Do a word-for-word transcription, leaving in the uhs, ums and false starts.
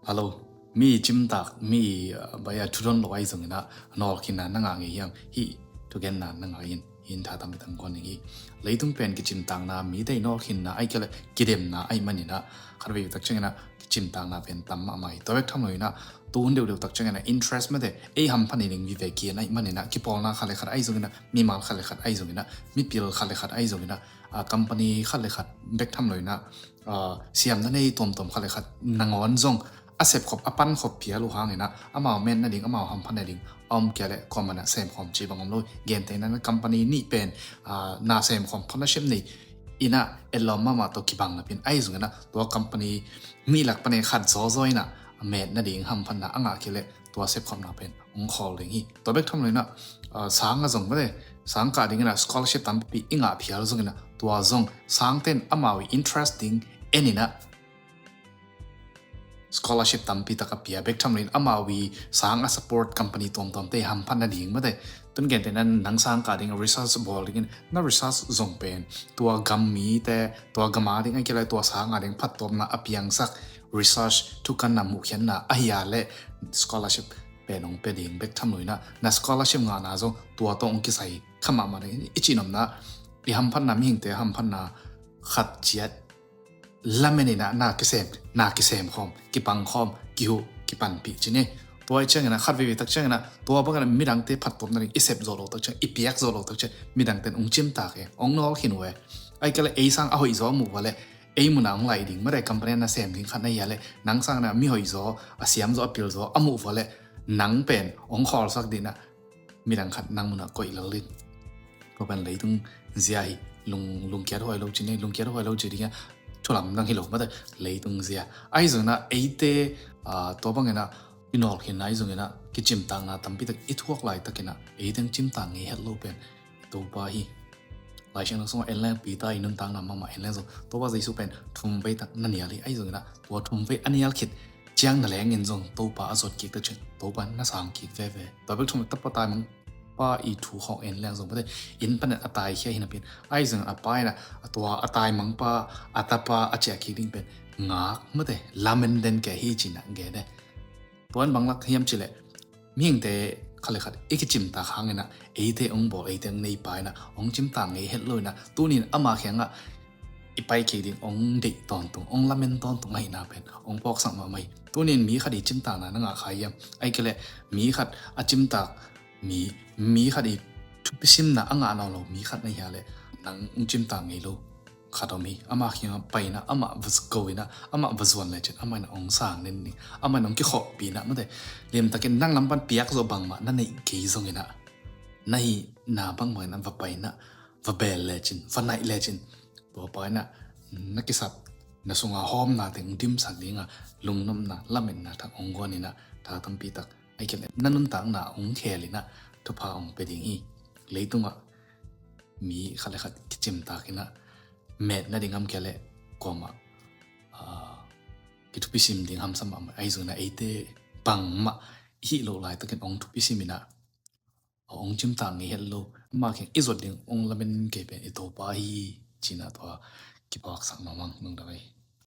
Hello, mi cimtak, mi, uh, baya thudon lo ahi zongin ah nawlkhinna na ngah ngei hiam? Hih thugenna na ngah in, hih in tha tampi tak kong guan ding hi. Leitung pen kicimtakna, mite i nawlkhinna ahih kei leh kidemna ahih manin ah, khat vei tak ciangin ah kicimtakna pen tam mahmah hi. Tua bek tham loin ah, tu hun deuhdeuh tak ciangin ah interest mate, ei hampha nei ding vive kigen ahih manin ah, kipawlna khat le khat ahi zongin ah, mimal khat le khat ahi zongin ah, mipil khat le khat ahi zongin ah, ah, company khat le khat bek tham loin ah, ah, siamna nei tuamtuam khat le khat nangawn zong a sepkhop, a pankhop phial uh hangin ah, amau met nading, amau hampha nading a om kei leh kuamah na semkhawm cih bang om lo. Gentehna in ah company nih pen, ah, na semkhawm partnership nei in ah etlawm mahmah tawh kibang napin ahi zongin ah, tua company nih lak pan khat zawzaw in ah met nading hamphatna a ngah kei leh tua sepkhopna pen hong khawl ding hi. Tua bek tham loin ah, ah, sang a zong mate, sang kah dingin ah scholarship tampi i ngah phial zongin ah, tua zong sangte in amau i interest ding en in ah scholarship tampi tak a pia. Bek tham loin amau i sang a support company tuamtuamte hamphat nading mate, tu in gentehna in nang sang kah ding research bawl dingin na research zong pen tua gam mite, tua gam a ding ahih kei leh tua sang a ding phattuamna a piangsak research thukanna muhkhiatna ahi a leh scholarship pen hong pia ding. Bek tham loin ah na scholarship ngahna zong tua tawh hong kisai kha mahmah ding. I cih nopna, i hamphatna, mihingte hamphatna khat ciat lamen in ah na kisem, na kisemkhawm, kipangkhawm, kihuh, kipanpih ci ni. Tua ahih ciangin ah khat veivei tak ciangin ah, tua bangin ah midangte phattuam nading i sep zawh loh tak ciang, i piak zawh loh tak ciang, midangte in hong cimtak e, hong nawlkhin uh e. Ahih kei leh ei sang a hoihzaw a muh uh a leh ei mun ah hong lai ding, mate, company na sem ding khat na hi a leh, nang sang in ah mi hoihzaw, a siamzaw, a pilzaw a muh uh a leh nang pen hong khawlsak dingin ah midang khat nang mun ah koih lel ding. Tua pen leitung zia hi. Lung, lungkiat huai lo ci ni, lungkiat huai lo ci ding a, thu lamdang hi lo mate, leitung zia. Ahi zongin ah eite, ah, tua bangin ah i nawlkhinna ahi zongin ah kicimtakna tampi tak i thuak laitakin ah eite hong cimtak ngei het lo pen Topa hi. Lai Siangtho sungah en leng, Peter i nuntakna mahmah en leng zong, Topa Jesu pen thumvei tak na nial hi. Ahi zongin ah tua thumvei a nial khit ciang na lengin zong Topa a zot kik tak ciang Topa na sang kik veve. Tua bek tham loin Tapa taimangpa i thu khawng en leng zong mate, inn panin a taikhia hi napi in, ahi zongin a pa in ah tua a taimangpa, a tapa a ciah kik ding pen ngak mate, lamen den kei hi ci-in ah gen e. Tua in bang lak hiam cih leh, mihingte khat le khat i kicimtak hangin ah eite hong bawl, eite hong neipa in ah hong cimtak ngei het lo in ah, tuni in ama kiangah i pai kik ding hong deih tawntung, hong lamen tawntung ahihna pen hong phawksak mahmah hi. Tuni in mi khat i cimtakna na ngah kha hiam? Ahih kei leh mi khat a cimtak, mi, mi khat i thupisimna a ngah nawn lo mi khat na hi a leh nang hong cimtak ngei lo khat om hi. Ama kiangah pai in ah, amah va ko in ah, amah va zuan lecin amah in ah hong sang nin ding, amah in ah hong kikhawhpih in ah mate, limtakin nang lam pan piak zawh bangmah na neih kei zongin ah, na hihna bangbang in ah va pai in ah, va bel lecin, va naih lecin, tua pa in ah na kisap, na sunga hawmna teng dimsak ding a, lungnopna, lametna thak hong guan in ah, tha tampi tak, ahih kei leh na nuntakna hong khel in ah thupha hong pia ding hi. Leitungah mi khat le khat kicimtak in ah met nading ahih kei leh kuamah, ah, kithupisim ding hamsa mahmah. Ahi zongin ah eite bangmah i hih loh laitakin hong thupisim in ah, hong cimtak ngei het lo, ama kiang i zot ding hong lamen kei pen i Topa hi ci-in ah tua kipaksak mahmah, lungdam ei.